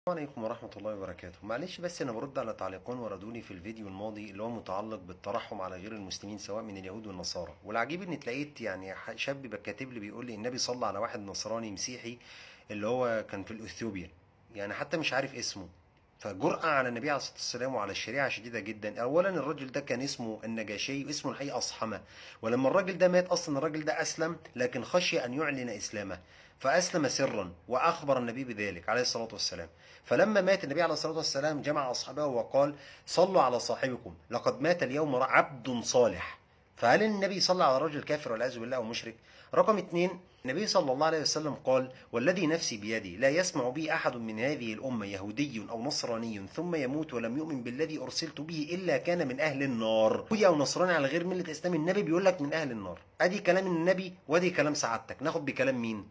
عليكم ورحمة الله وبركاته. معلش بس أنا برد على تعليقين وردوني في الفيديو الماضي اللي هو متعلق بالترحم على غير المسلمين سواء من اليهود والنصارى. والعجيب إن تلاقيت يعني شاب كاتب لي بيقول لي النبي صلى على واحد نصراني مسيحي اللي هو كان في الأثيوبيا، يعني حتى مش عارف اسمه. فجرأة على النبي عليه الصلاة والسلام وعلى الشريعة شديدة جدا. أولا الرجل ده كان اسمه النجاشي واسمه الحقيقي أصحمة، ولما الراجل ده مات أصلا الراجل ده أسلم، لكن خشي أن يعلن إسلامه فأسلم سرا وأخبر النبي بذلك عليه الصلاة والسلام. فلما مات النبي عليه الصلاة والسلام جمع أصحابه وقال صلوا على صاحبكم لقد مات اليوم عبد صالح. فهل النبي صلى على رجل كافر والعياذ بالله أو مشرك؟ رقم 2، النبي صلى الله عليه وسلم قال والذي نفسي بيدي لا يسمع بي أحد من هذه الأمة يهودي أو نصراني ثم يموت ولم يؤمن بالذي أرسلت به إلا كان من أهل النار. يهودي أو نصراني على غير ملة الإسلام النبي بيقول لك من أهل النار. أدي كلام النبي وأدي كلام سعادتك، ناخد بكلام مين؟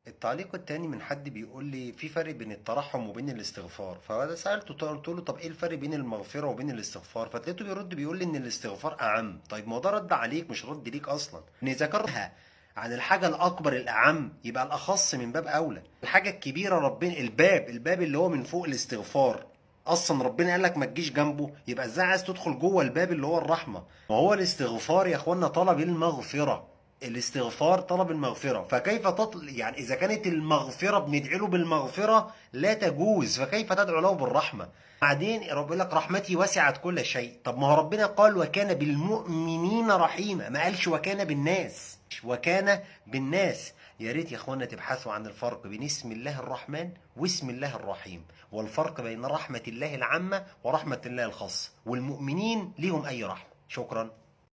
التعليق التاني من حد بيقول لي في فرق بين الترحم وبين الاستغفار. فانا سالته قلت له طب ايه الفرق بين المغفرة وبين الاستغفار؟ فتلاقيته بيرد بيقول لي ان الاستغفار اعم. طيب ما هو ده رد عليك مش رد ليك اصلا. ان ذكرها عن الحاجة الاكبر الاعم يبقى الاخص من باب اولى. الحاجة الكبيرة ربنا الباب اللي هو من فوق الاستغفار اصلا ربنا قال لك ما تجيش جنبه، يبقى ازاي عايز تدخل جوه الباب اللي هو الرحمة؟ ما هو الاستغفار يا اخوانا طلب المغفرة، الاستغفار طلب المغفرة، فكيف تطل يعني إذا كانت المغفرة بندعي له بالمغفرة لا تجوز، فكيف تدعو له بالرحمة؟ بعدين ربنا يقول لك رحمتي وسعت كل شيء. طب ما هو ربنا قال وكان بالمؤمنين رحيما، ما قالش وكان بالناس، وكان بالناس. يا ريت يا اخوانا تبحثوا عن الفرق بين اسم الله الرحمن واسم الله الرحيم، والفرق بين رحمة الله العامة ورحمة الله الخاصة، والمؤمنين ليهم أي رحمة. شكرا.